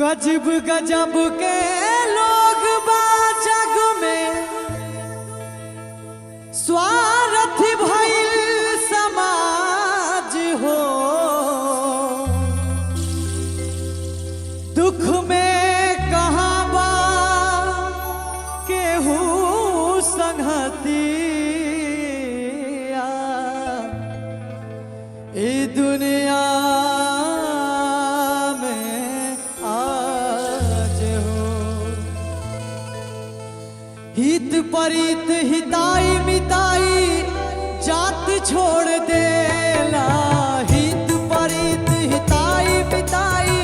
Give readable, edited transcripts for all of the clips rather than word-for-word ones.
गजब गजब के लोग बा जग में, स्वार्थ भइल समाज हो। दुख में कहाँ बा केहू संगतिया, ई दुनिया में आज हो। हित परित हिताई मिताई जात छोड़ देला, हित परित हिताई मिताई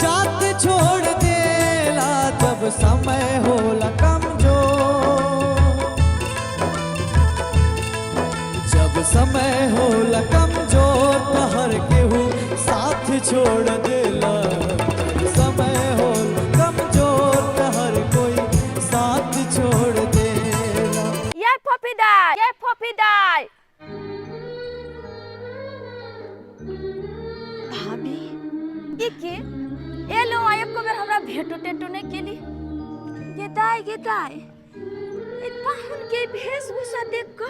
जात छोड़ देला। जब समय होला कमजोर, जब समय होला कमजोर, त हर केहू साथ छोड़ देला। समय होला कमजोर, त हर कोई साथ छोड़ देला। ये फोफी दाई, ये फोफी दाई। भाभी, ई के एलो आ एको बेर हमरा भेटो टेटो नहीं केली। गे दाई, गे दाई, ई पाहुन के वेशभूषा देख क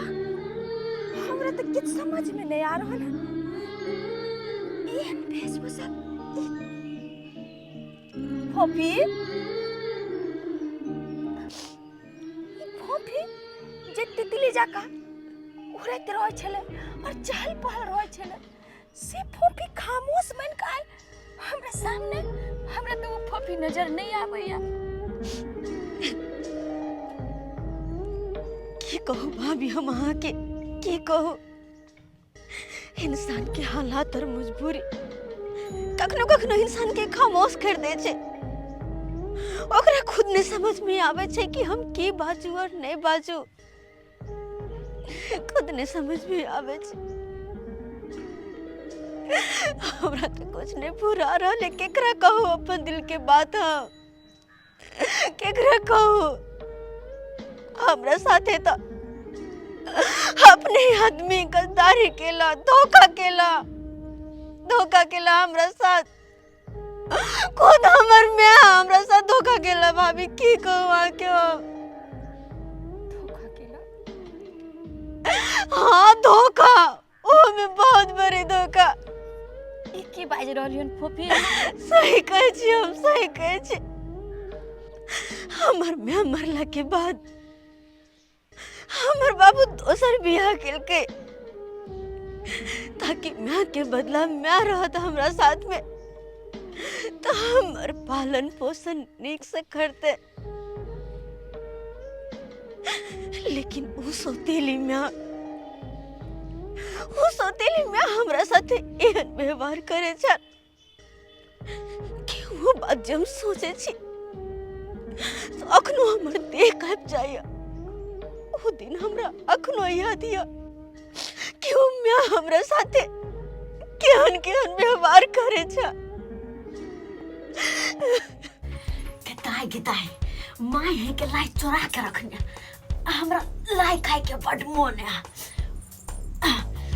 हमरा त किछु समझ में नहीं आ रहल है। एहन वेशभूषा फोफी, ई फोफी जे तितली जकाँ उड़ैत रहै छलै और चहल पहल रहै छलै, से फोफी खामोश बनि कऽ आयल हमरा सामने। हमरा तऽ ओ फोफी नजर नहि आबैया। की कहू भाभी हम अहाँके, की कहू, इंसान के हालात और मजबूरी कखनो कखनो इंसान के खामोश कर दे छै। ओकरा खुद नहीं समझ में आवे छै कि हम की बाजू और नहीं बाजू, खुद नहीं समझ में आवे छै। हमरा तो कुछ नहीं पूरा रहल है, केकरा कहू अपन दिल के बात, हम केकरा कहू। हमरा साथे तो अपने आदमी गद्दारी केला, धोखा केला, धोखा केला हमरा साथ। खुद हमर माय हमरा साथ धोखा केला। भाभी की कहू अहाँके हम। धोखा केला? हाँ धोखा, ओहो में बहुत बड़ी धोखा। ई की बाजि रहलियन फोफी? सही कहै छी हम, सही कहै छी। हमर माय मरला के बाद हमर बाबू दोसर बियाह केलकै, ताकि माय के बदला माय रहत हमरा साथ में, तो हमर पालन पोषण नीक से करते। लेकिन उ सौतेली माय, उ सौतेली माय हमरा साथे एहन व्यवहार करे छल कि वो बात जे हम सोचे छी तो अखनो हमर देह काँपि जाइए। ओ दिन हमरा अखनो याद यऽ कि ओ माय हमरा साथे केहन केहन व्यवहार करे छल। गेदाइ गेदाइ, माय है के लाई चोरा के रखने, हमरा लाई खाय के बड मोन है।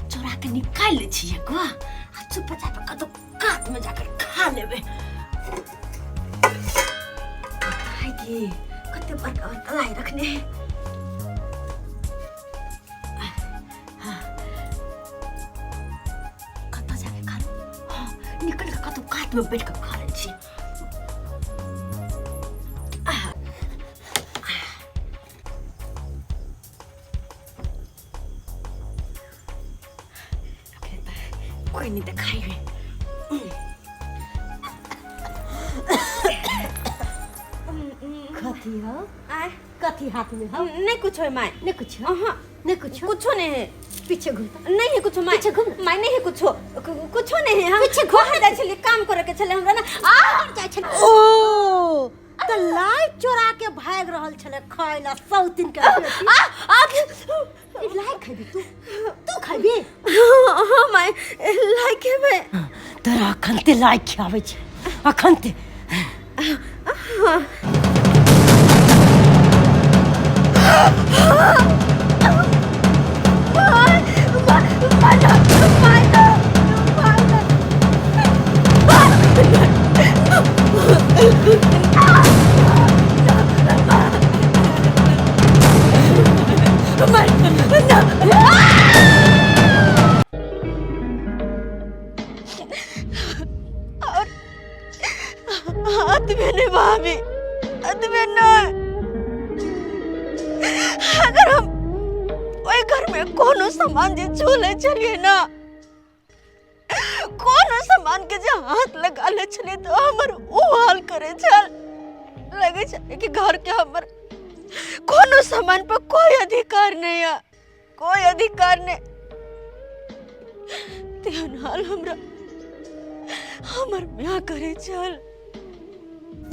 चोरा के निकालि लै छियै गो, आ चुपचाप कतौ कात में जाकर खा लेबै। गेदाइ गे, कते बड़का बड़का लाई रखने है। कतऽ जाके खा लू? हाँ, निकल के कतौ कात में बैठ के खा लै छी। कोई नहीं दिखाई है। कथी हो? आय। कथी हाथ में हो? नहीं कुछ है माय। नहीं कुछ? हाँ। नहीं कुछ? कुछो नहीं है। पीछे घूम। नहीं है कुछो माय। पीछे घूम। माय नहीं है कुछो, कुछो नहीं है। हम पीछे घूम। बाहर जाइ छलियै, काम करे के छलै हमरा ना। आ जाइ छलै। ओ त लाई चोरा के भाग रहल छलै खाय ला सौतिन के बेटी। आ, आ, ई लाई खैबी तू? तू खैबी? हाँ, हाँ माय, लाई खेबै। तोरा अखन ते लाई खियाबै छै, अखन ते। अतबे नहीं भाभी, अतबे नहीं। अगर हम ओहि घर में कोनो सामान जे छू ले छलियै ना, कोनो सामान के जे हाथ लगा ले छलियै तो हमर ऊ हाल करे छल। लगे छलै कि घर के हमर कोनो सामान पर कोई अधिकार नहीं है, कोई अधिकार नहीं। तेहन हाल हमरा हमर माय करे छल।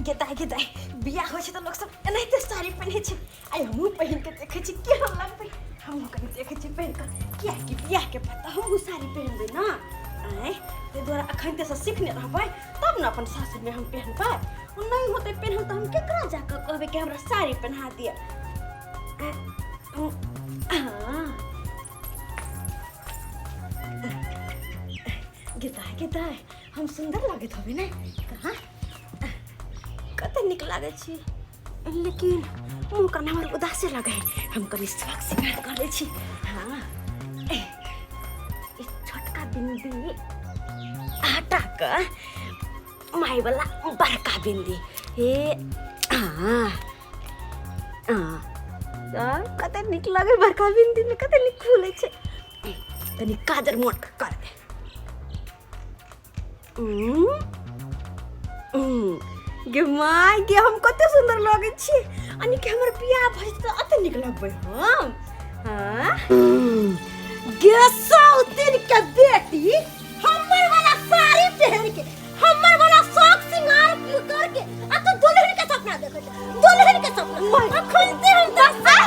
गेदाइ गेदाइ बियाह होइ छै तऽ लोक सब एनाहिते साड़ी पहिनै छै। आइ हमहूँ पहिन के देखै छी केहन लगबै। हमहूँ कनि देखै छी पहिन कऽ, किएकि बियाहके बाद तऽ हमहूँ साड़ी पहिनबै ने। आँय, ताहि दुआरे अखन से सीखने रहबै तब ने अपन सासुरमे हम पहिनबै। नहि होतै पहिनल तऽ हम केकरा जाकऽ कहबै कि हमरा साड़ी पहिना दिअ। हाँ गेदाइ गेदाइ, हम सुन्दर लागैत होबै ने? कहाँ कते नीक लागै छी, लेकिन मुँह कान हमर उदासे लगै है। हम कनि शौक सिंगार कर लै छी। हाँ, ई छोटका बिंदी हटा कऽ माय वाला बड़का बिंदी। हे हाँ हाँ, कते नीक लागै बड़का बिंदी में, कते नीक फूलै छै। कनि काजर मोट कर दे। गे my गे, हम कते सुन्दर लगै छी। यानी कि हमर बियाह भऽ जेतै तऽ अते नीक लगबै हम। हाँ गे सौतिन के बेटी हमर वाला साड़ी पहन के, हमर वाला शौक सिंगार करके आ तू दुल्हन के सपना देखै छै, दुल्हन के सपना। अखन ते हम 10 साल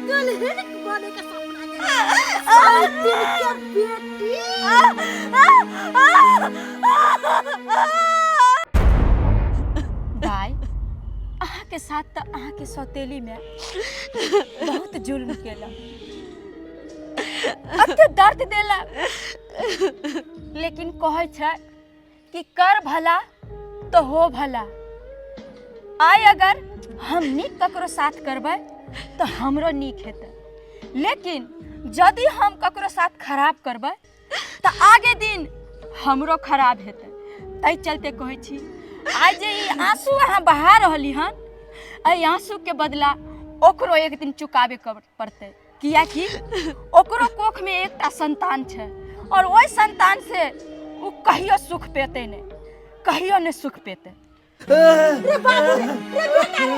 दुल्हन बने के सपना देखै सौतिन के बेटी। दाई, अहाँके साथ तऽ अहाँके सौतेली में बहुत जुल्म केलक, कते दर्द देलक, लेकिन कहै छै कि कर भला तो हो भला। आइ अगर हम नीक ककरो साथ करबै तऽ हमरो नीक हेतै, लेकिन यदि हम ककरो साथ खराब करबै तऽ आगे दिन हमरो खराब हेतै। ताहि चलते कहै छी, आइ जे ई आंसू अहाँ बहा रहली हन, एहि आंसूके बदला ओकरो एक दिन चुकाबे पड़तै, कियाकि ओकरो कोखमे एकटा संतान छै और ओहि संतान से ओ कहियो सुख पेतै नहि, कहियो नहि सुख पेतै। रे बाबू रे, रे बेटा रे,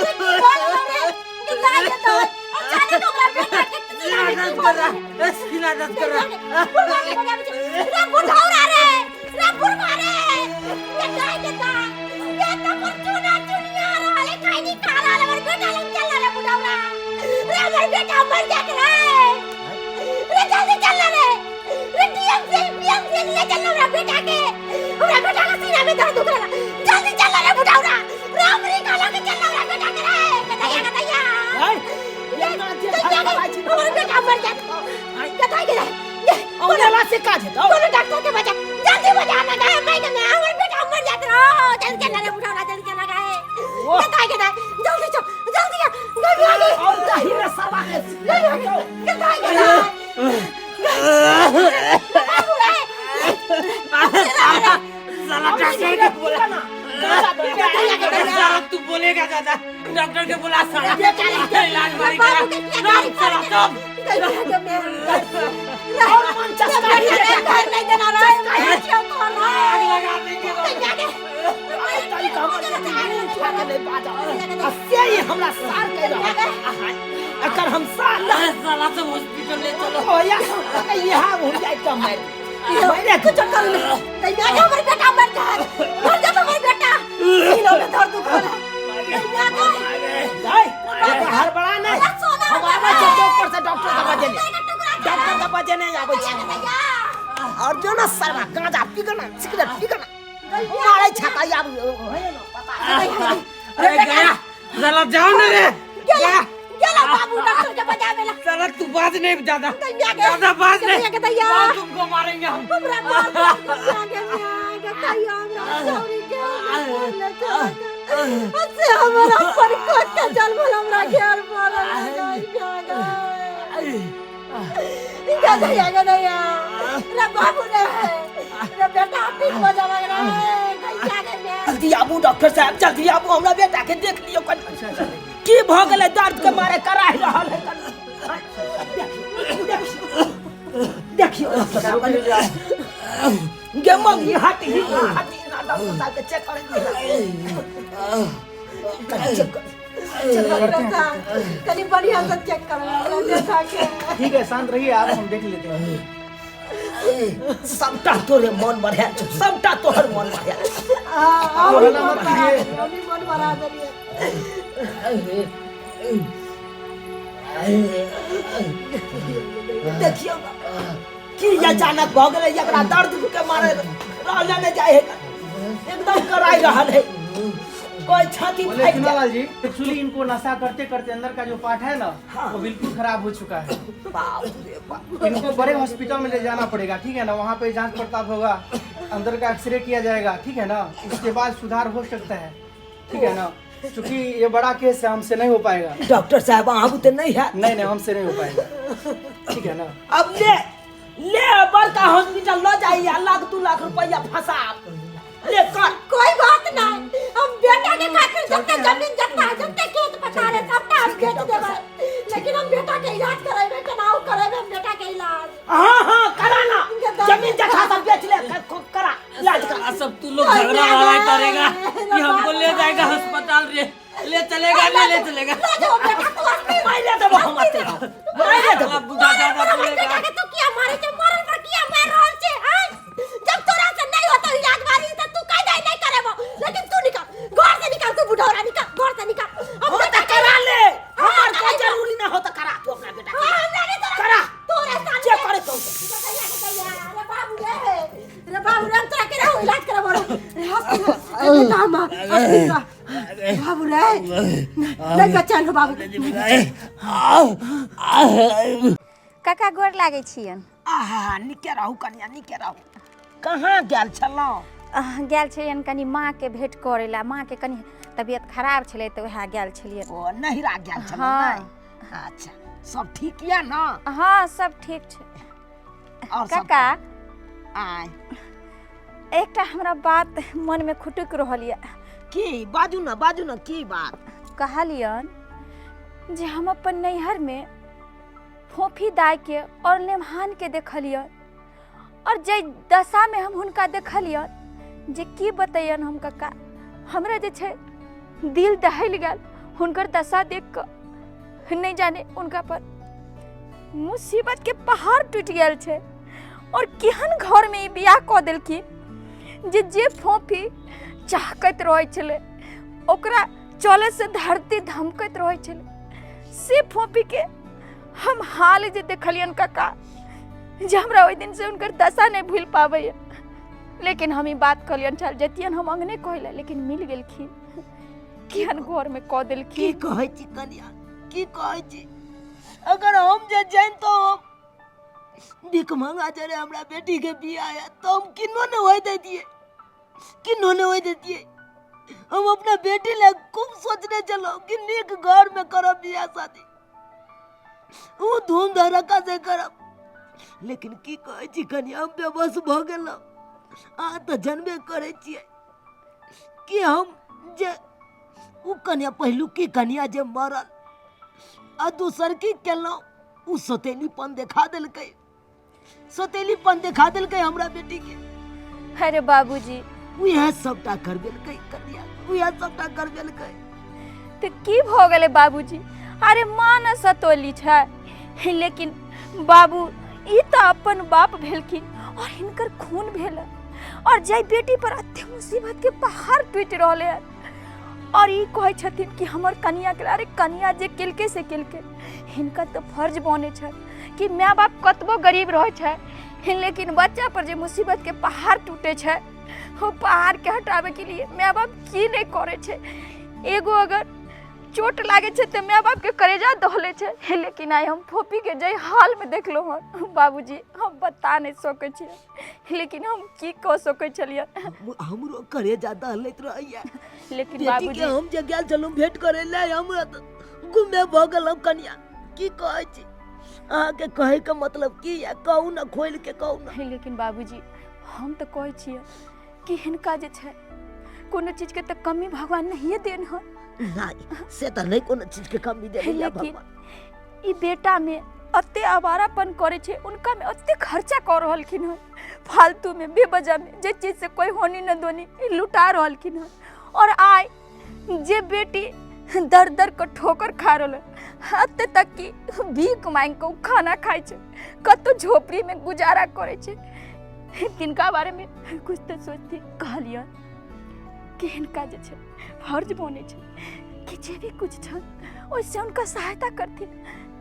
रे की भऽ गेलौ रे? गे दाइ गे दाइ, अचानक हमरा बेटा के सीना दर्द कर रहा है, सीना दर्द कर रहा है। बुढ़वा के बजाबै छै। रे बुढ़ौरा रे, रे बुढ़वा रे, गे दाइ गे दाइ, गे तऽ पर चूना चुनिया रहल है, खैनी खा रहल है, हमर बेटा लग चल रे बुढ़ौरा। रे हमर बेटा मर जात रे, रे जल्दी चल रे, रे डीएम से पीएम से ले चल हमरा बेटा के, हमरा बेटा के सीना में दर्द उठ रहा, जल्दी चल रे बुढ़ौरा, रे अमेरिका लगे चल हमरा बेटा के रे। गदैया गदैया, हमर बेटा मर जात। गदाई गदाई, औनेला से काज हेतौ। कोनो डॉक्टर के बजा, जल्दी बजा ना गाय, मैं के मैं हमर बेटा मर जात रो, जल्दी चल रे बुढ़ौरा, जल्दी चल गाय। गदाई गदाई, जल्दी चल, जल्दी आ, गई आ गई। और कहीं रे सरवा के गदाई गदाई, बाबू रे, साला डॉक्टर के बोला, साला तू बोलेगा ज्यादा, डॉक्टर के बोला साला इलाज मारी करा। बाबू के किया गाड़ी साला सब और मन चस्का ही रे घर नहीं देना रे, आग लगा देंगे। तई त हमर बेटी मुंह छुआ के नहीं बाजल आ से ही हमरा सार कहि रहल अकर हम सार साला सब हॉस्पिटल ले चलो। ओ या यहाँ हो जाय त मार मारे कुछ कर ले, तैया के हमर बेटा मर जाए, मर जात हमर बेटा, सीना में दर्द उठ रहा तैया के। जाय हड़बड़ा नहीं, हम आबै छी चौक पर से डॉक्टर के बजेने, डॉक्टर के बजेने आबै छी। और जो ना सरवा गांजा पी के ना सिगरेट पी के ना मारै छता आब होय ना पता। अरे गया साला, जाओ ना रे, गेला गेला बाबू डॉक्टर के बजावेला। साला तू बाज नहीं ज्यादा, तैया के ज्यादा बाज नहीं, तैया के तैया बहुत तुमको मारेंगे हम। हमरा मार तैया के मार के तैया हमरा सॉरी के बोल ले चल से हमरा पर कोट के जन्म हमरा घेर रे दैया गे दैया रे बाबू रे रे बेटा ठीक हो जावे रे गैया गे मैं। जल्दी आबू डॉक्टर साहब, जल्दी आबू, हमरा बेटा के देख लियो कनी की भ गेलै, दर्द के मारे कराहि रहल है। देखियो डॉक्टर साहब गे मंगी हटी हटी ना, डॉक्टर साहब के चेक करे कनी, चेक कर। कनी बढ़िया से चेक करो बेटा के। ठीक है, शांत रहिए आप, हम देख लेते हैं। सबटा तोरे मन बढ़ायल छौ, सबटा तोहर मन बढ़ायल छौ। हल्ला मत कीजिए। मम्मी मन बढ़ा देलिए। देखियो की अचानक भ गेलै, एकरा दर्द के मारे रहल नहीं जाए है, एकदम कराई रहल है, कोई छाती बोले फाटि चुनालाल जी, एक्चुअली इनको नशा करते करते अंदर का जो पार्ट है ना, हाँ। वो बिल्कुल खराब हो चुका है। बाप रे बाप। इनको बड़े हॉस्पिटल में ले जाना पड़ेगा, ठीक है ना? वहाँ पे जांच पड़ताल होगा, अंदर का एक्सरे किया जाएगा, ठीक है ना? उसके बाद सुधार हो सकता है, ठीक है ना? क्योंकि ये बड़ा केस है, हमसे नहीं हो पाएगा। डॉक्टर साहब अहाँ बुते नहीं है? नहीं नहीं, हमसे नहीं हो पाएगा, ठीक है ना? अब ले ले बड़का हॉस्पिटल ल जाइए, लाख 2 लाख रुपया फंसा ले कर। कोई बात नहीं, हम बेटा के खातिर जत्ते जमीन जत्ता जत्ते खेत पथार है सबटा हम बेच देबै, लेकिन हम बेटा के इलाज करेबै, केनाहु करेबै हम बेटा के इलाज। हाँ हाँ कराना, जमीन जथा सब बेच ले, करा इलाज करा। सब तू लोग झगड़ा लड़ाई करेगा कि हमको ले जाएगा अस्पताल रे, ले चलेगा नहीं ले चलेगा। ले जाओ बेटा तू हस्ती मैं ले देबो, हम हस्ती मैं ले देबो। बुढ़ा दादा बोलेगा बेटा के तू किया मारे छे, मरल पर किया मार रहल छे? हां जब तोरा से नहीं होता इलाज बारी त तू कह दे नहीं करेबो, लेकिन तू निकल घर से, निकल तू बुढ़ौरा, निकल घर से निकल। हम त करा ले, हमर कोई जरूरी ना हो त करा तू अपना बेटा के। हां नहीं तोरा करा तोरा सामने चेक करे तो। रे बाबू रे, रे बाबू रे, हम तोरा के रहू इलाज करबो रे हस्ती रे बेटा हम हस्ती बाबू रे नहीं बचान हो बाबू। काका गोर लागै छियन। आहा निके रहू कनिया, निके रहू। कहाँ गेल छलहुँ? गेल छलियन कनी माँ के भेंट करे ला, माँ के कनी तबियत खराब छलै तऽ वएह गेल छलियन। ओ नहिरा गेल छलहुँ? हाँ। नहि? अच्छा सब ठीक या ना? हाँ सब ठीक छै। और सब काका आय एकटा हमरा बात मन में खुटुक रहल यऽ। की बाजू ना, बाजू ना, की बात? कहलियन जे हम अपन नैहर में फोफी दाई के और लेमहान के देखलियन, और जे दशा में हम हुनका देखलियन जे की बतैयन हम काका, हमरा जे छै दिल दहलि गेल हुनकर दशा देख कऽ। नहीं जाने उनका पर मुसीबत के पहाड़ टूटि गेल छै, और केहन घर में ई बियाह कऽ देलखिन जे जे फोफी चाहकैत रहै छलै ओकरा चले से धरती धमकैत रहै छलै, से फोफी के हम हाल जे देखलियन काका जे हमरा ओहि दिन से हुनकर दशा नहीं भूल पाबैया। लेकिन हम ई बात कहलियन चल जतियन हम अंगने कहले, लेकिन मिल गेलखिन, केहन घर में कऽ की देलखिन। कहै छी कनिया, की कहै छी? अगर हम जे जनितहुँ हम भीख मंगा जरे हमरा बेटी के बियाह है तो हम किन्नो ने होय दैतियै, किन्नो ने होय दैतियै। हम अपना बेटी ले खूब सोचने छलहुँ कि नीक घर में करब बियाह शादी, ओ धूम धड़ाका से करब, लेकिन की कहै छी कनिया हम बेबस भऽ गेलहुँ। अहाँ तऽ जनबे करै छियै कि हम जे ओ कनिया पहिलुकी कनिया जे मरल आ दोसर की केलहुँ, ओ सौतेलीपन देखा देलकै, सौतेलीपन देखा देलकै हमरा बेटी के। अरे बाबूजी उएह सबटा करबेलकै कनिया, उएह सबटा करबेलकै। तऽ की भऽ गेलै बाबूजी? अरे माँ ने सतोली छै, लेकिन बाबू ई तऽ अपन बाप भेलखिन और हिनकर खून भेल, और जाहि बेटी पर अते मुसीबत के पहाड़ टूटि रहलै हन, और ई कहै छथिन कि हमर कनिया के, अरे कनिया जे केलकै से केलकै, हिनकर तऽ फर्ज बनै छै कि माय बाप कतबो गरीब रहै छै लेकिन बच्चा पर जे मुसीबत के पहाड़ टूटे छै ओ पहाड़ के हटावे के लिए माय बाप की नहीं करै छै। एगो अगर चोट लागै छै तऽ माय बाप के करेजा दहलै छै, लेकिन आइ हम फोपी के जाहि हाल में देखलहुँ हन बाबूजी हम बता नहीं सकै छियै, लेकिन हम की कऽ सकै छलियै। हमरो करेजा दहलैत रहैया लेकिन बेटी बाबूजी के हम जे गेल छलहुँ भेंट करे ले, हमरा तऽ गुमे भऽ गेलहुँ कनिया। की कहै छी अहाँके कहैके मतलब की यऽ, कहू ने, खोलि के कहू ने। लेकिन बाबूजी हम तऽ कहै छियै कि हिनका जे छै कोनो चीजके तऽ कमी भगवान नहिए देन हन। नहि, से तऽ नहि कोनो चीजके कमी देने यऽ लेकिन भगवान। ई बेटामे एते आवारापन करै छै, उनकामे एते खर्चा कऽ रहलखिन हन फालतूमे, बेवजहमे, जे चीजसँ कोइ होनी न दोनी, ई लुटा रहलखिन हन। और आइ जे बेटी दर दर के ठोकर खा रहल है, एते तक कि भीख मांगि कऽ ओ खाना खाइ छै, कतौ झोपड़ीमे गुजारा करै छै, तिनका बारेमे कुछ तऽ सोचती। कहलियनि कि हिनका जे छै फर्ज बनै छै कि जे भी कुछ छनि ओहिसँ हुनका सहायता करथिन,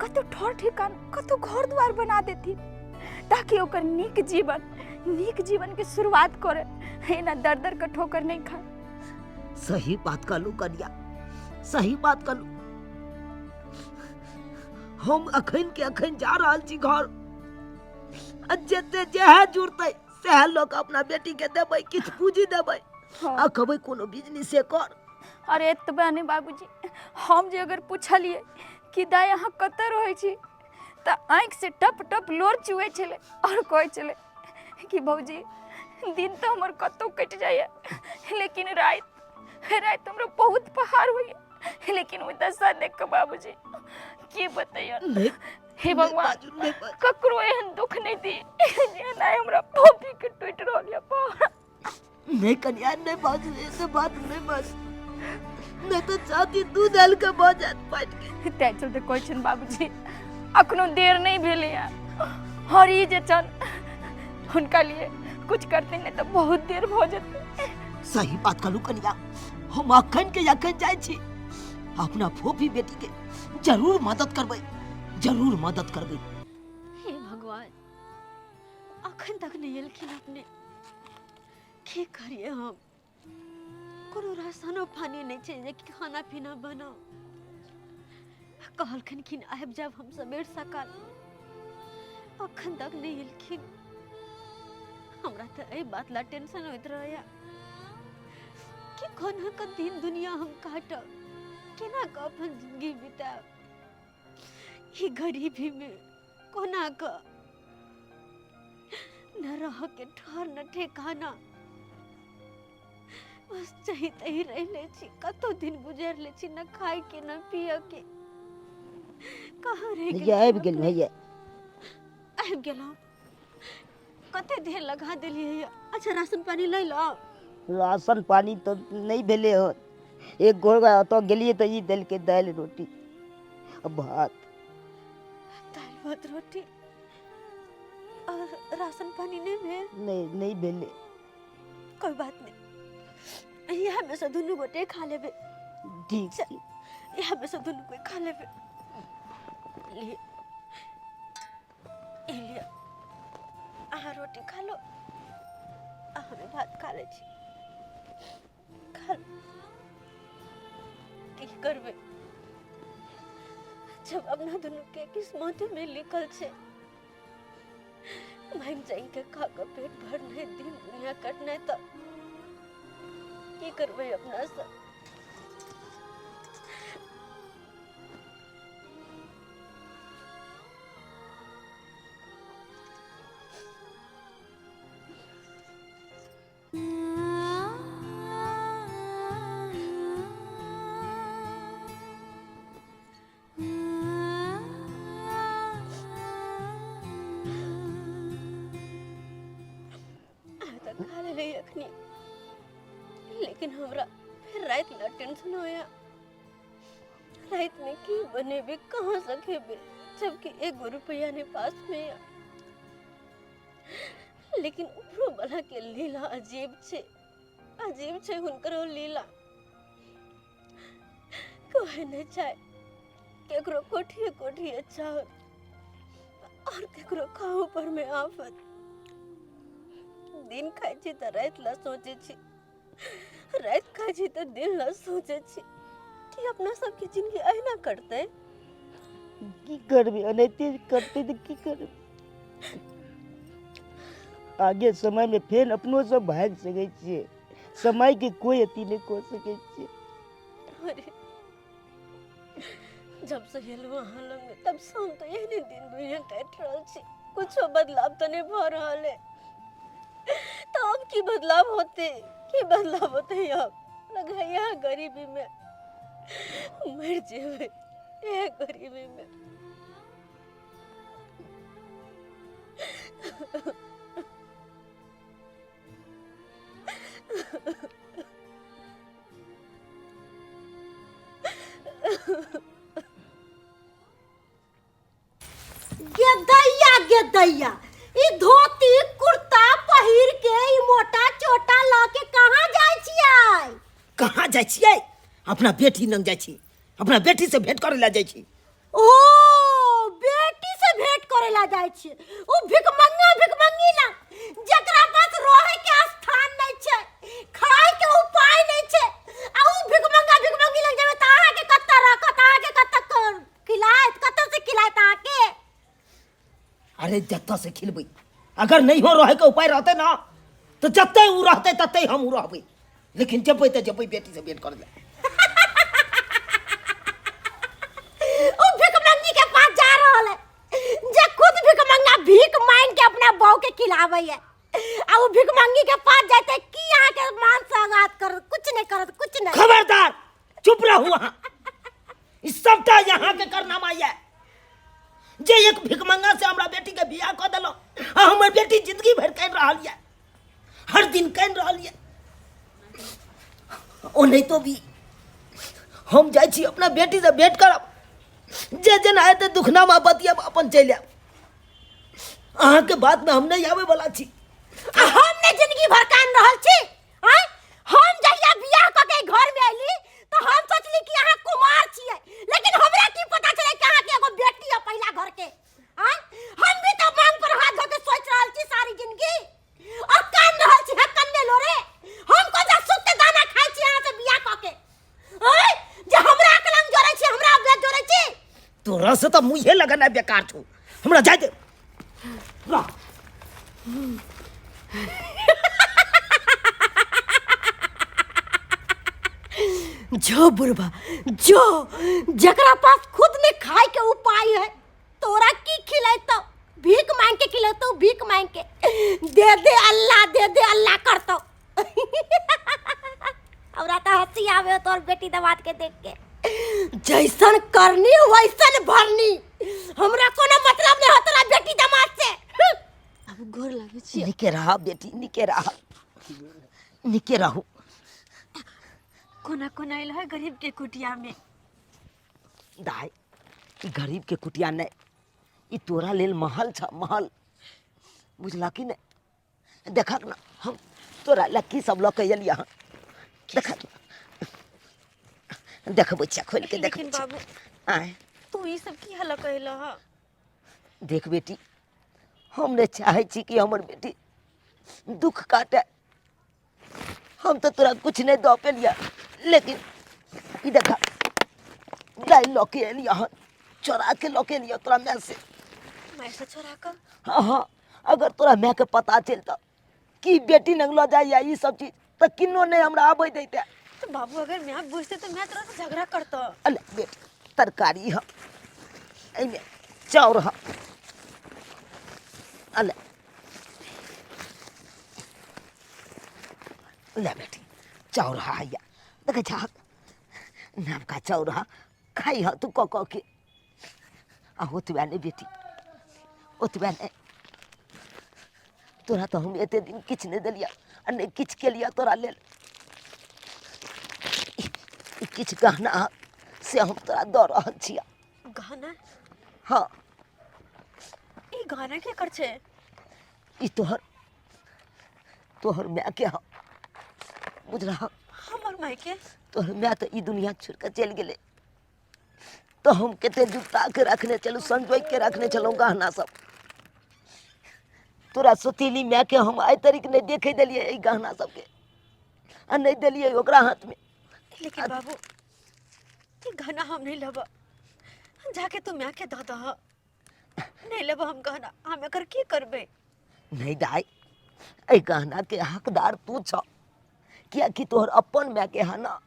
कतौ ठोर ठिकान, कतौ घर द्वार बना देथिन, ताकि ओकर नीक जीवन, नीक जीवनके शुरुआत करे, एना दर दर के ठोकर नहि खाए। सही बात कहलू कनिया, सही बात कहलू। हम अखन के अखन जा रहल छी घर, आ जते जेहे जुड़तै सएह लऽ कऽ अपना बेटी के देबै, किछु पूँजी देबै आ कहबै कोनो बिजनेसे कर। अरे एतबा नहि बाबूजी, हम जे अगर पुछलियै कि दाइ अहाँ कतऽ रहै छी, तऽ आँखिसँ टप टप लोर चुऐ छलै आओर कहै छलै कि भौजी दिन तऽ हमर कतहु कटि जाइए, लेकिन राति राति हमरा बहुत पहाड़ होइए। लेकिन ओ दशा देख कऽ बाबूजी की बतैयौ, हे भगवान ककरो एहन दुख नहि दी जेना हमरा फोफी के टूटि रहल यऽ पहाड़। नहीं कनिया, नहीं बाजू, ऐसे बात नहीं बाजू, नहीं तो छाती दूध आल के भऽ जायत फाटि के। तैं चलते कहै छनि बाबूजी अखनो देर नहीं भेलैए, और ई जे छन हुनका लिए कुछ करते नहीं तऽ बहुत देर भऽ जेतै। सही बात कहलू कनिया, हम अखन के अखन जाइ छी, अपना फोफी बेटी के जरूर मदद करबै, जरूर मदद करबै। हे भगवान, अखन तक नहीं एलखिन अपने, की करिए हम? कोनो राशनो पानी नहीं छै जे कि खाना पीना बनाउ। कहलखिन कि आबि जायब हम सबेर सकाल, अखन तक नहीं एलखिन। हमरा तऽ एहि बात ला टेंशन होइत रहैया कि कोना कऽ दिन दुनिया हम काटब, केना कऽ अपन जिंदगी बितायब, ई गरीबी में कोना कऽ न रह के ठहर न ठेकाना, बस जही तही रह ले छी, कतो दिन गुजर ले छी, न खाए के न पिए के, कहाँ रह भैया आबि गेल, भैया आबि गेलहुँ, कते देर लगा देलियै। अच्छा राशन पानी लै लो? राशन पानी तऽ नहि भेलै हन, एक गोरा ओतऽ गेलियै तऽ ई देलकै दालि रोटी आ भात। दालि भात रोटी और राशन पानी नहीं भेल? नहीं, नहीं भेलै। कोई बात नहीं, इएह में से दुनू गोटे खा लेबै। ठीक छै, इएह में से दुनू गोटे खा लेबै। लिए ई लिअ, अहाँ रोटी खा लो आ हमे भात खा लै छी। खा लो। की करबै जब अपना दुनू के किस्मत में लिखल छै मांगि चांगि के खा के पेट भरनाइ, दिन दुनिया कटनाइ, तऽ की करबै अपना सब। तऽ खा लेलियै अखनी, लेकिन हमरा फेर राति ला टेंशन होया, राति में की बनेबे, कहाँ से खेबे, जबकि एगो रुपया नहीं पास में या। लेकिन ऊपरो वाला के लीला अजीब छै, अजीब छै हुनकरो लीला। कहै नहि छै केकरो कोठिए कोठिए चाउर और केकरो खाऊ पर में आफत। दिन खाइ छी तऽ राति ला सोचै छी, राति खाइ छी तऽ दिन ला सोचै छी कि अपना सबके जिंदगी अहिना कटतै। की करबै, एनाहिते करतै तऽ की करबै। आगे समय में फेर अपनो सब भागि सकै छियै, समय के कोई अथी नहि कऽ सकै छियै। अरे जब से एलहुँ अहाँ लग तब से हम तऽ एहने दिन दुनिया काटि रहल छी, कुछो बदलाव तऽ नहि भऽ रहल है। तऽ अब की बदलाव होते, की बदलाव होते? अब लगे यहाँ गरीबी में मर जेबै, इएह गरीबी में। गेदैया गेदैया, ई धोती कुर्ता पहिर के ई मोटा चोटा लऽ के कहाँ जाइ छियै? कहाँ जाइ छियै? अपना बेटी लग जाइ छी, अपना बेटी से भेंट करे ला जाइ छी। ओ बेटी से भेंट करे ला जाइ छियै? ओ भिखमंगा भिखमंगी ला जकरा पास रहे के स्थान नहीं छै, खाए के उपाय नहीं छै, आ उ भिखमंगा भिखमंगी लग जेबै त अहाँ के कत्ता रखत, अहाँ के कत्ता खिलायत, कत्ता से खिलायत अहाँ के? अरे जत्ता से खिलबै, अगर नहीं हो रहे के उपाय रहते ना तो जत्ते उ रहते तत्ते हम उ रहबै, लेकिन जबै त जबै बेटी से भेंट करे ला। उ भिखमंगी के पास जा रहल है जे खुद भिखमंगा भीख मांग के अपना बहू के खिलावे है, आ उ भिखमंगी के पास जाते की अहाँ के मान सगात कर कुछ नहीं करत, कुछ नहीं। खबरदार, चुप रहू अहाँ। ई सबटा यहाँ के करनामा ये जे एक भिखमंगा से हमरा बेटी के बियाह कऽ देलहुँ आ हमर बेटी जिंदगी भरि कानि रहल ये, हर दिन कानि रहल ये। ओनाहितो भी हम जाइ छी अपना बेटी से भेंट करब, जे जेना हेतै दुखनामा बतियाब, अपन चलि आयब। अहाँके बातमे हम नहि आबै वाला छी। आ हम ने जिंदगी भर कान रहल छी? आँय, हम जहिया बियाह कऽ के घर में अयली तऽ हम सोचली कि अहाँ कुमार छियै, लेकिन हमरा की पता चलै कि अहाँके एगो बेटी है पहिला घर के। आँय, हम भी तऽ मांग पर हाथ धऽ के सोचि रहल छी सारी जिंदगी और कान रहल छी। है कन्ने लोरे, हम कोन सा सुख के दाना खाइ छी अहाँ से बियाह कऽ के? आँय, जे हमरा अकलंग जोड़ै छी, हमरा अवगत जोड़ै छी। तोरा से तऽ मुँहे लगनाइ बेकार छौ, हमरा जाय दे। रह। जो बुढ़बा जो, जकरा पास खुद ने खाए के उपाय है तोरा की खिलेतो? भीख मांग के खिलेतो, भीख मांग के। दे दे अल्लाह, दे दे अल्लाह करतो। हमरा तो हंसी आवे तोर बेटी दमाद के देख के। जैसन करनी वैसन भरनी, हमरा कोनो मतलब नहीं हो तोरा बेटी दमाद से। अब गोर लागै छी। निके रह बेटी, निके रह, निके रहू। कोना कोना आयल है गरीब के कुटिया में? दाई, ई गरीब के कुटिया नहीं, ई तोरा लेल महल छ, महल, बुझला कि नहीं? देखक ना हम तोरा लए की सब लऽ के एलियै हन, देखक देखबै छियै खोलि के। लेकिन देखबै छियै। बाबू, आँय, तू ई सब की हल कहल ह? देख बेटी, हम नहि चाहै छी कि हमर बेटी दुख काटे। हम तऽ तोरा कुछ नहि दऽ पेलियै, लेकिन ई देखा, दालि लऽ के एलियै हन, चोरा के लऽ के एलियै तोरा माय से। माय से चोरा कऽ? हाँ हाँ, अगर तोरा माय के पता चलतौ कि बेटी लग लऽ जाइए ई सब चीज तऽ किन्नो नहि हमरा आबै दैते। तो बाबू, अगर मैं बुझते तो मैं तोरा से झगड़ा करता। अले बेटी, तरकारी ह, एहिमे चाउर ह, अले ले बेटी, चाउर ह, हैया देखै छहक, नवका चाउर ह, खाइ ह तू कऽ कऽ के। आ ओतबे नहि बेटी, ओतबे नहि, तोरा तऽ हम एते दिन किछु नहि देलियऽ आ नहि किछु केलियऽ तोरा लेल। ई किछु गहना से हम तोरा दऽ रहल छियऽ। गहना? हाँ। ई गहना के कर छै? ई तोहर तोहर माय के ह, बुझलह? हमर माय के? तोहर माय तऽ ई दुनिया छोड़ि कऽ चलि गेलै, तऽ हम कते जुटा के रखने छलहुँ, संजोगि के रखने छलहुँ गहना सब। तोरा सौतेली माय के हम आइ तक नहि देखे देलियै एहि गहना सबके आ नहि देलियै ओकरा हाथमे। लेकिन बाबू, ई गहना हम नहीं लेब, जाके तू माय के दऽ दह। नहीं लेब हम गहना, हम एकर की करबै? नहीं दाई, एहि गहना के हकदार तू छ, कियाकि तोहर अपन माय के है ना।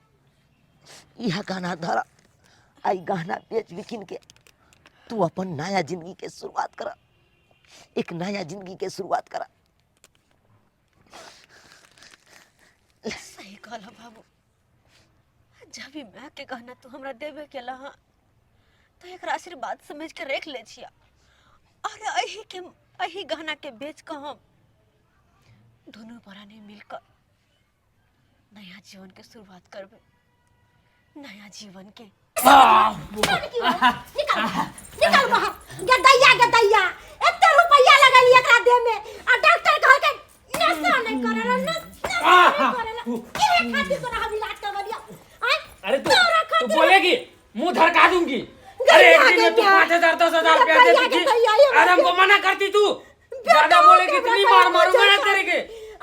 इएह गहना धर, आई गहना बेच बिकिन के तू अपन नया जिंदगी के शुरुआत कर, एक नया जिंदगी के शुरुआत कर। सही कहल बाबू, जब भी माय के गहना तू हमरा देबे केला हँ तो एक आशीर्वाद समझ के रख ले छिया, और एही गहना के बेच के हम दोनों प्राणी मिलकर नया जीवन के शुरुआत करबे, नया जीवन के। निकल निकल बाहर गदैया गदैया, एते रुपैया लगली एकरा देह में आ डॉक्टर कहल के नशा नहीं करेला, नशा नहीं करेला, के खातिर तोरा हम इलाज करवलिया? अरे तू बोलेगी मुंह धड़का दूंगी। अरे एक दिन में तू 5,000 10,000 रुपया देती थी और हमको मना करती तू, ज्यादा बोलेगी इतनी मार मारूंगा ना तेरे के।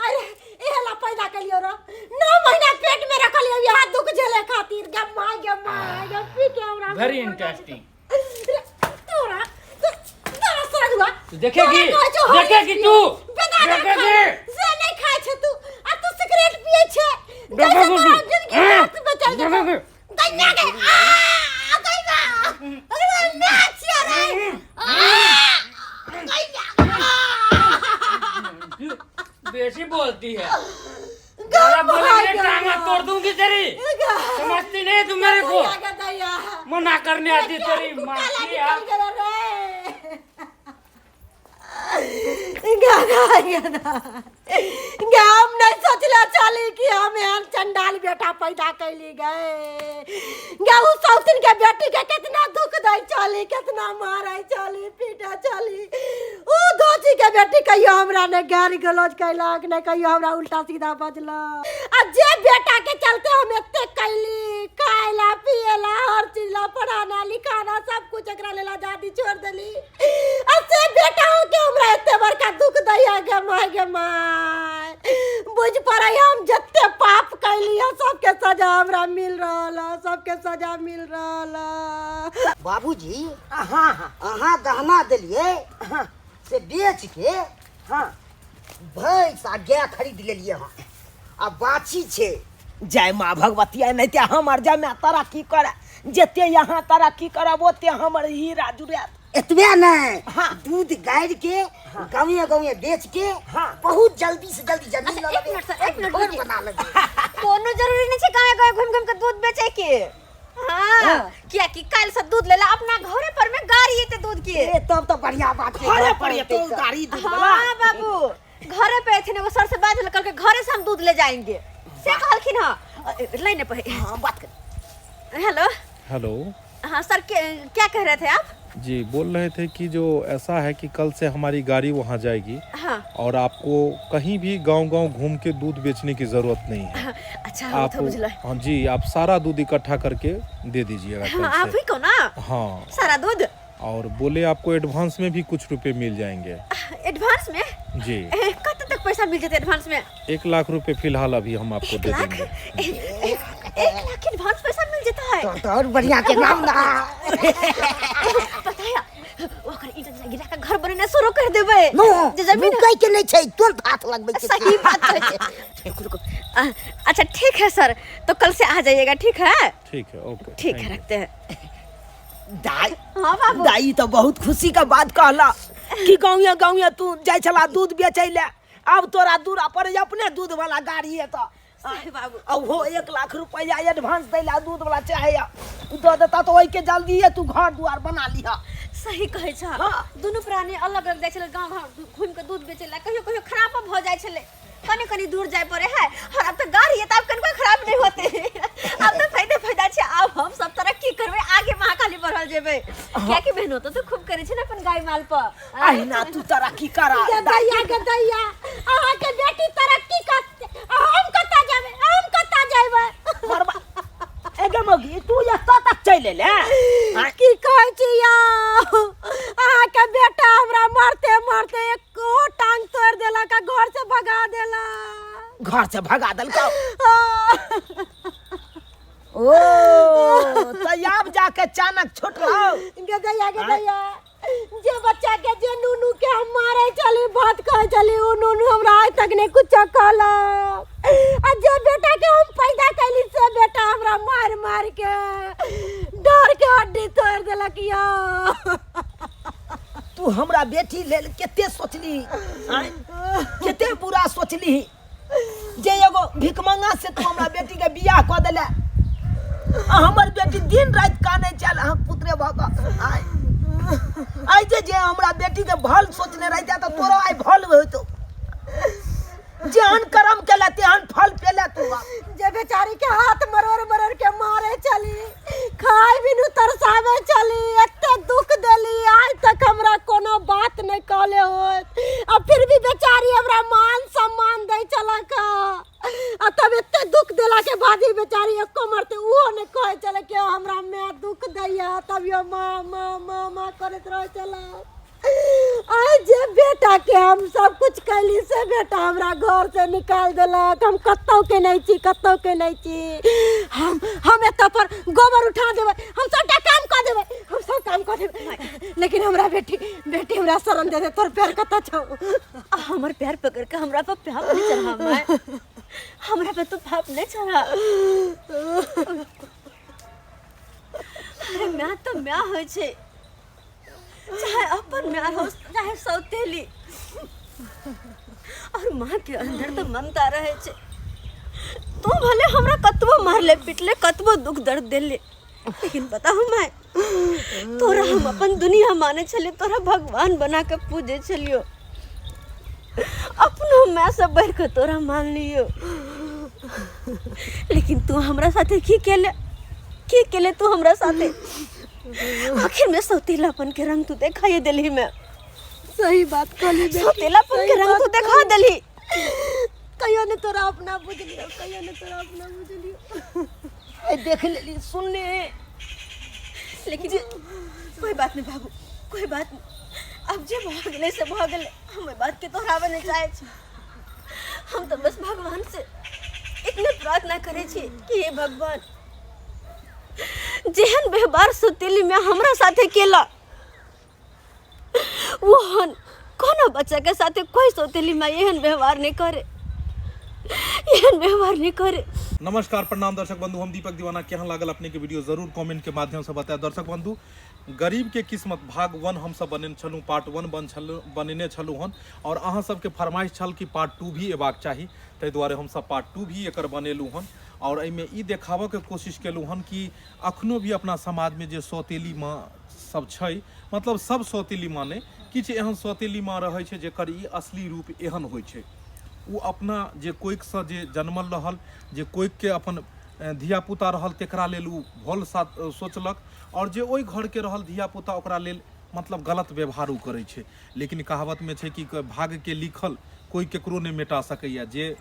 अरे एहला पैदा कलियो रो, 9 महीना पेट में रखलियो यहाँ दुख झेले खातिर। गे मां गे मां गे पी के हमरा वेरी इंटरेस्टिंग। तोरा तोरा सरगुआ तू देखेगी देखेगी तू देखेगी से नहीं खाय छे तू, आ तू सिगरेट पिए छे, जैसे तोरा जिंदगी में बचल जेतौ। गइया गे आ गइया, अरे मैं छिया रे आ गइया। बेसी बोलती है, बोलेगी टांगा तोड़ दूंगी तेरी, समझती नहीं तू मेरे को, मना करने आती तेरी माँ की। हम नहीं सोचले चली कि हम एहन चंडाल बेटा पैदा कैली गए। गे सौतिन के बेटी के कितना दुख दै चली, कितना मारै चली, पीटे चली। उ दोची के बेटी कहियो हमरा ने गाली गलौज कैलक, ने कहियो हमरा उल्टा सीधा बजलक। आ जे बेटा के चलते हम एते कैली, खाइला पियला हर चीज ला, पढ़ाना लिखाना सब कुछ एकरा लेल आजादी छोड़ देली, आ से बेटा हो के हमरा एते बड़का दुख दैया। गे माय गे my, बुझ पड़ै हम जते पाप कैली सबके सजा हमरा मिल रहल, सबके सजा मिल रहल। बाबूजी अहाँ गहना देलिए से बेच के हाँ भैंस आ गाय खरीद लेलिए हँ, आ बाछी छे। जय माँ भगवती, नहीं ते हमर जमा तरक्की करे, जते यहाँ तरक्की करब ओते हमर हीरा जुड़त। एतबे नहीं हाँ, दूध गाय के गाँवे गाँवे बेच के हाँ, बहुत जल्दी से जल्दी जमीन अच्छा, एक मिनट सर, एक मिनट घर बना लेबै। कोनो जरूरी नहीं छै गाँवे गाँवे घूम घूम के दूध बेचे के। हाँ, किया कि काल से दूध लेला अपना घरे पर में गाड़ी एते दूध के। ए तब तो बढ़िया बात है, घरे पर एते गाड़ी दूध वाला। हाँ बाबू, घरे पे एथिन एगो सर से बात भेल, कहलकै घरे से हम दूध ले जाएंगे, से कहलखिन। हाँ लाइन पर हाँ बात कर। हेलो हेलो, हाँ सर क्या कह रहे थे आप? जी बोल रहे थे कि जो ऐसा है कि कल से हमारी गाड़ी वहाँ जाएगी। हाँ। और आपको कहीं भी गांव-गांव घूम के दूध बेचने की ज़रूरत नहीं है। हाँ, अच्छा आप तो बुझल। हाँ जी, आप सारा दूध इकट्ठा करके दे दीजिएगा। हाँ, आप ही को ना? हाँ सारा दूध। और बोले आपको एडवांस में भी कुछ रुपए मिल जाएंगे। एडवांस में? जी। कब तक पैसा मिल जाते एडवांस में? 1 लाख रुपए फिलहाल अभी हम आपको दे देंगे। 1 लाख एडवांस पैसा मिल जाता है तो और बढ़िया के नाम ना पता है ओकर ईंट गिरा के घर बनेना शुरू कर देबै। नो जे जमीन रुकै के नहीं छै, तुरंत हाथ लगबै छै। सही बात है। रुको रुको, अच्छा ठीक है सर, तो कल से आ जाइएगा। ठीक है ठीक है, ओके ठीक है, रखते हैं। दाई हाँ बाबू, दाई तो बहुत खुशी का बात कहला कि गाँव गाँव तू जाय छला दूध बेचै ले, अब तोरा दूरा पर अपने दूध वाला गाड़ी है तो बाबू अब हो 1 लाख रुपया एडवांस दैला दूध वाला चाहे दे देता तो ओइके जल्दी है तू घर दुआर बना लिहा। सही कहै छ। हाँ। दुनू प्राणी अलग अलग जाइ छलै गाँव गाँव घूमि के दूध बेचै ला, कहियो कहियो खराबो भऽ जाइ छलै, कनी कनी दूर जाय पड़े है। और अब तो गाड़ी है तो अब कनिको खराब नहीं होते, अब तो फायदा फायदा छै। अब हम सब तरक्की करबै, आगे महाकाली बढ़ल जेबै, कियाकि मेहनत तो खूब करै छै ने अपन गाय माल पर। अहिना तू तरक्की करा गदैया गदैया, अहाँ के बेटी तरक्की करते, हम कतऽ जेबै, हम कतऽ जेबै? मरबा एगे मगी तू एतऽ तक चलि एले। की कहै छी यौ, अहाँ के बेटा हमरा मारते मारते एको टांग तोड़ि देलक आ घर से भगा देलक। घर से भगा देलकौ? ओ तो आब जाके चानक छुटलौ। गदैया गदैया, जे बच्चा के जे नुनू के हम मारे चली बात कहे चली उ नुनू हमरा आज तक नहीं कुछ कहलक आ जे बेटा के हम पैदा कैली से बेटा हमरा मार मार के डर के हड्डी तोड़ देलक यो। तू हमरा बेटी लेल कते सोचली आँय? कते बुरा सोचली जे एगो भिखमंगा से तू हमरा बेटी के बियाह कऽ देले आ हमर बेटी दिन राति कानै छल अहाँ पुत्रे भऽ कऽ आइ आइ जे जे हमरा बेटी के भल सोचने रहिते तऽ तोरो आइ भल होइतो। जेहन कर्म केला तेहन फल पेला तू बाप। जे बेचारी के हाथ मरोड़ मरोड़ के मारे चली, खाए बिनु तरसावे चली, एते दुख देली, आज तक हमरा कोनो बात नहीं कहले होत आ फिर भी बेचारी हमरा मान सम्मान दै छलक आ तब एते दुख देला के बाद भी बेचारी एको मरते उहो नहीं कहे छले कि हमरा माय दुख दैया, तभियो माँ माँ माँ माँ करैत रहे छलक। आइ जे बेटा के हम सब कुछ कैली से बेटा हमरा घर से निकाल देलक। हम कतौ के नहीं छी, कतौ के नहीं छी। हम एतऽ पर गोबर उठा देबै, हम सबटा काम कऽ देबै, हम सब काम कऽ देबै, लेकिन हमरा बेटी बेटी हमरा शरण दे दे। तोर पैर कतऽ छौ? आ हमर पैर पकड़ के हमरा पर पाप नहीं चढ़ा माय, हमरा पर तो पाप नहीं चढ़ा। अरे माय तो माय होइ छै, चाहे अपन माय हो चाहे सौतेली, और माँ के अंदर तो ममता रहे छै। तू भले हमरा कतबो मारले पिटले, कतबो दुख दर्द देले, लेकिन बताहु माय तोरा हम अपन दुनिया माने छलियो, तोरा भगवान बना के पूजे छलियो, अपनो माय से बढ़ के तोरा मान लियो, लेकिन तू हमरा साथे की केले, की केले तू हमरा साथे? आखिर में सौतेलापन के रंग तू देखाइए देली मैं। सही बात कहली बेटी, सौतेलापन के सही रंग बात तू देखा देली। कहियो ने तोरा अपना बुझलियो, कहियो ने तोरा अपना बुझलियो। ए देख लेली सुन ले, लेकिन कोई बात नहीं बाबू, कोई बात नहीं, अब जे भऽ गेलै से भऽ गेलै, हम ओहि बात के दोहराबऽ नहीं चाहै छी। हम तो बस भगवान से इतने प्रार्थना करै छी कि हे भगवान, जेहन व्यवहार सौतेली में हमरा साथे केला ओहन कोनो बच्चा के साथे कोई सौतेली माँ एहन व्यवहार नहीं करे, एहन व्यवहार नहीं करे। नमस्कार प्रणाम दर्शक बंधु, हम दीपक दीवाना। केहन लागल अपने के वीडियो जरूर कमेंट के माध्यम से बताए। दर्शक बंधु, गरीब के किस्मत भाग 1 हम सब बनेने छलहुँ, पार्ट 1 बनेने छलहुँ हन, और अहाँ सबके फरमाइश छल कि पार्ट 2 भी एबाक चाही, ताहि दुआरे हम सब पार्ट 2 भी एकर बनेलहुँ हन। और एहिमे ई देखाबऽके कोशिश केलहुँ हन कि अखनो भी अपना समाजमे जे सौतेली माँ सब छै, मतलब सब सौतेली माँ नहि, किछु एहन सौतेली माँ रहै छै जेकर ई असली रूप एहन होइ छै। ओ अपना जे कोइखसँ जे जनमल रहल, जे कोइखके अपन धियापुता रहल तेकरा लेल ओ भल सोचलक, और जे ओहि घरके रहल धियापुता ओकरा लेल मतलब गलत व्यवहार ओ करै छै। लेकिन कहावतमे छै कि भाग्यके लिखल कोइ केकरो नहि मेटा सकैए। जे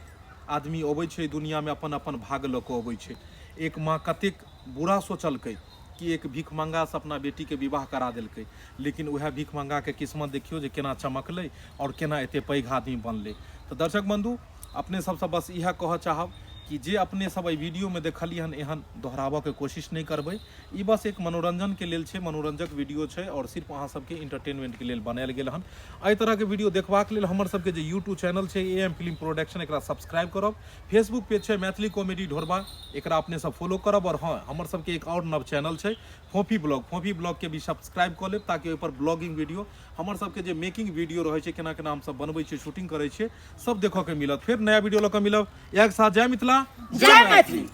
आदमी अबै छै दुनियामे अपन अपन भाग लऽ कऽ अबै छै। एक माँ कतेक बुरा सोचलकै कि एक भिखमंगासँ अपना बेटीके विवाह करा देलकै, लेकिन वएह भिखमंगाके किस्मत देखियौ जे केना चमकलै और केना एते पैघ आदमी बनलै। तऽ दर्शक बंधु, अपने सबसँ बस इएह कहऽ चाहब कि जे अपने सब एहि वीडियोमे देखलियै हन एहन दोहराबऽके कोशिश नहि करबै। ई बस एक मनोरंजनके लेल छै, मनोरंजक वीडियो छै और सिर्फ अहाँ सबके इंटरटेनमेंटके लेल बनायल गेल हन। एहि तरहके वीडियो देखबाक लेल हमर सबके जे यूट्यूब चैनल छै ए एम फिल्म प्रोडक्शन, एकरा सब्सक्राइब करब। फेसबुक पेज छै मैथिली कॉमेडी ढोरबा, एकरा अपने सब फॉलो करब। और हाँ, हमर सबके एक और नव चैनल छै फोफी ब्लॉग, फोफी ब्लॉग के भी सब्सक्राइब कऽ लेब ताकि ओहिपर ब्लॉगिंग वीडियो, हमर सबके जे मेकिंग वीडियो रहै छै, केना केना हमसब बनबै छियै, शूटिंग करै छियै, सब देखऽके मिलत। फेर नया वीडियो लऽ कऽ मिलब। एक साथ जय मिथिला, जय मैथिली।